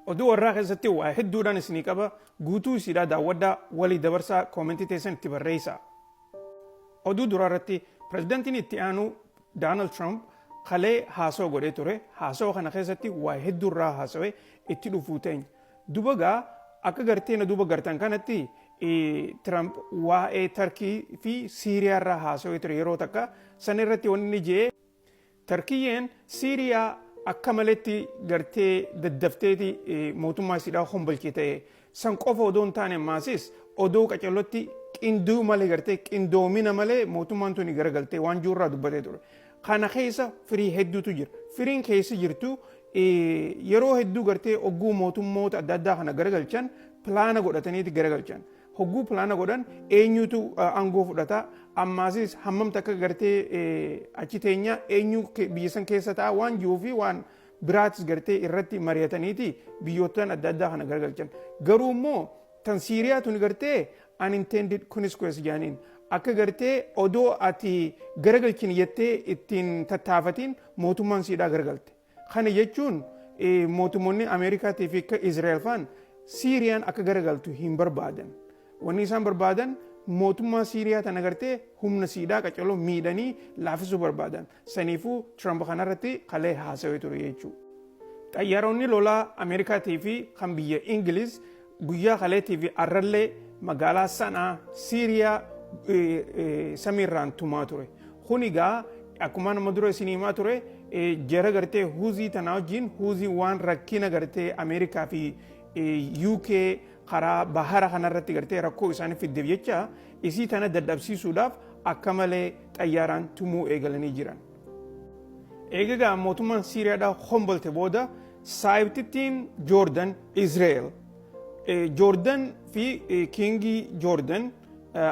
Oduu warraa keessatti waa hedduudhaan isinii qaba. Guutuu isiidhaa daawwadhaa, walii dabarsaa, koomentii teessan itti barreessaa. Oduu duraa irratti, pirezidantiin itti aanu Doonaald Tiraamp kalee haasawa godhee ture. Haasawa kana keessatti waa hedduu irraa haasawe, itti dhufuu teenya. Duba gaa akka gartee na duuba gartan kanatti, Tiraamp waa'ee Tarkii fi Siiriyaa irraa haasawee ture yeroo takka. San irratti wanni inni je'e, Tarkiyyeen Siiriyaa akka maletti gartee daddafteeti mootummaa isiidhaa hombolche ta'e. San qofa odoo hin taane, maasis odoo qacellotti qinduu malee, gartee qindoomina malee mootummaan tuni garagaltee waan jiru dubbatee ture. Kana keessa firii hedduutu jira. Firiin keessa jirtu, yeroo hedduu gartee ogguu mootummoota adda addaa kana garagalchan pilaana godhataniiti garagalchan. Hogguu pilaana godhan eenyutu aangoo fudhata, ammaasis hammam takka gartee achi teenya, eenyu biyya san keessa ta'a waan jiruu fi waan biraatis gartee irratti mari'ataniiti biyyoottan adda addaa kana garagalchan. Garuu immoo tan Siiriyaa tuni gartee unintended consequence jedhaniin, akka gartee odoo ati garagalchini jettee ittiin tattaafatiin mootummaan siidhaa garagalte. Kana jechuun mootummoonni Ameerikaatii fi akka Israa'el faan Siiriyaan akka garagaltu hin barbaadan. Wanni isaan barbaadan mootummaa Siiriyaa tana gartee humna siidhaa qaceloo miidhanii laafisuu barbaadan. Saniifuu Trump kanarratti kalee haasawee ture jechuudha. Xayyaaronni lolaa Ameerikaatii fi kan biyya Ingiliz guyyaa kaleetii fi arrallee magaalaa Sanaa Siiriyaa samiirraan tumaa ture. Kun egaa akkuma nama dura isin himaa ture, jara gartee Huuzii tanaa wajjin, Huuzii waan rakkina gartee Ameerikaa fi UK karaa bahara kanarratti gartee rakkoo isaanii fiddeef jecha, isii tana dadhabsiisuudhaaf akka malee xayyaaraan tumuu eegalanii jiran. Eegagaa mootummaan Siiriyaadhaa hombolte booda, saayibtittiin Joordan Israa'el, Joordan fi Kingii Joordan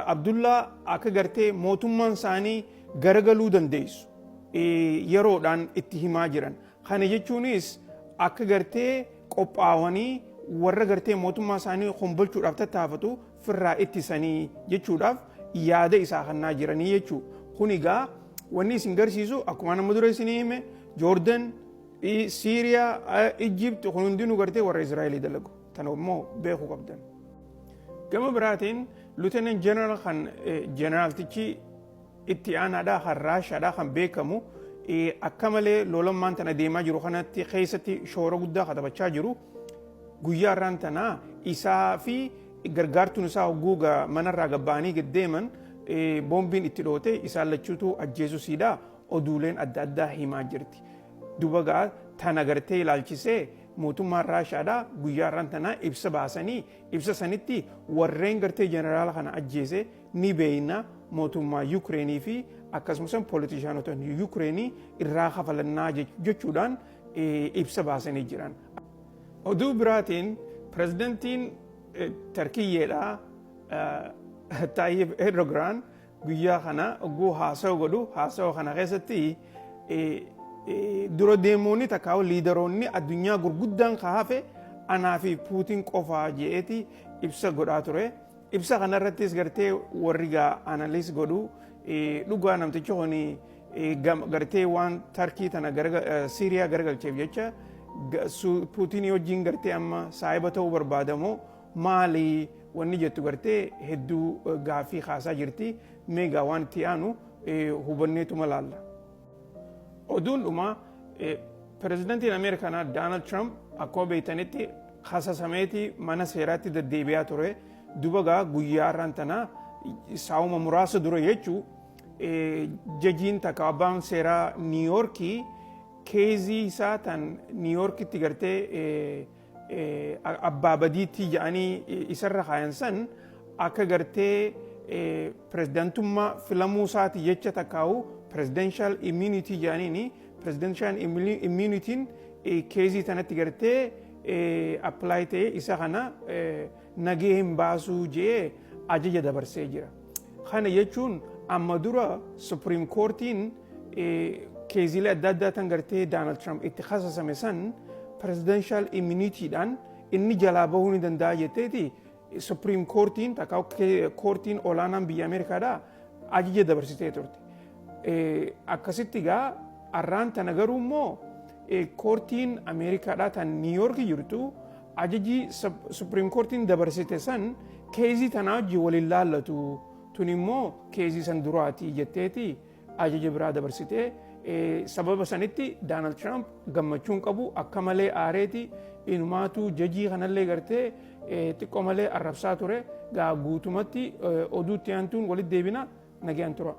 Abdullaa akka gartee mootummaan isaanii garagaluu dandeessu yeroodhaan itti himaa jiran. Kana jechuunis akka gartee qophaawanii warra gartee mootummaa isaanii hombolchuudhaaf tattaafatu firraa ittisanii jechuudhaaf yaada isaa kannaa jiranii jechuudha. Kun egaa wanni isin garsiisu, akkuma nama dura isinii hime, Joordan, Siiriyaa, Ijipti kun hundinuu gartee warra Israa'elii dalagu. Tana immoo beekuu qabdan. Gama biraatiin Lieutenant General kan jeneraaltichi itti aanaadhaa kan Raashaadhaa kan beekamu, akka malee lolammaan tana deemaa jiru kanatti keessatti shoora guddaa taphachaa jiru, guyyaa irraan tanaa isaa fi gargaartuun isaa hogguu manarraa gabba'anii gad deeman boombiin itti dhoote isaan lachuutu ajjeesuu siidhaa oduuleen adda addaa himaa jirti. Duba gaa tana gartee ilaalchisee mootummaan Raashaadhaa guyyaa irraan tanaa ibsa baasanii, ibsa sanitti warreen gartee jeneraala kana ajjeese ni beeyna, mootummaa Yukireenii fi akkasumas polotishaanota Yukireenii irraa kafalannaa jechuudhaan ibsa baasanii jiran. Oduu biraatiin pirezidantiin Tarkiyyeedhaa Tayyip Erdogan guyyaa kana ogguu haasawa godhu, haasawa kana keessatti dura deemoonni takkaa liidaroonni addunyaa gurguddaan ka hafe anaa fi Puutiin qofaa je'eeti ibsa godhaa ture. Ibsa kanarrattis gartee warri gaa analyse godhu, dhugaa namtichi kun gartee waan Tarkii tana Siiriyaa garagalcheef jecha Puutinii wajjin gartee amma saahiba ta'uu barbaadamoo maali wanni jettu gartee hedduu gaaffii kaasaa jirti. Meegaa waan itti aanu hubanneetuma laalla. Oduun dhumaa, pirezidantiin Ameerikanaa Doonaald Tiraamp akkuma beektanitti kasasameeti mana seeraatti deddeebi'aa ture. Duba gaa guyyaa har'aan tanaa saa'uma muraasa dura jechuu, jajiin takka abbaan seeraa Niiyoorkii keezii isaa tan Niiyoorkitti gartee abbaa badiitti jedhanii isarra kaayan san, akka gartee pirezidantummaa filamuu isaati jecha takkaa'u presidential immunity jedhaniini, presidential immunity'n keezii tanatti gartee apply ta'e, isa kana nagee hin baasuu jee ajaja dabarsee jira. Kana jechuun amma dura Supreme Courtiin keeziilee adda addaa tan gartee Donald Trump itti kasasame san presidential immunityidhaan inni jalaa bahuu ni danda'a jetteeti Supreme Courtiin takka koortiin olaanaan biyya Ameerikaadhaa ajaja dabarsitee turte. Akkasitti egaa arraan tana garuu immoo koortiin Ameerikaadhaa tan Niiyoorki jirtu Ajajii Supreme Courtiin dabarsite san case tanaa wajjin waliin laallatu, tun immoo case san duraati jetteeti ajaja biraa dabarsite. Sababa sanitti Donald Trump gammachuun qabu, akka malee aareeti inumaatu jajii kanallee gartee xiqqoo malee arrabsaa ture. Gaa guutumatti oduutti aantuun walitti deebina, nagaan tura.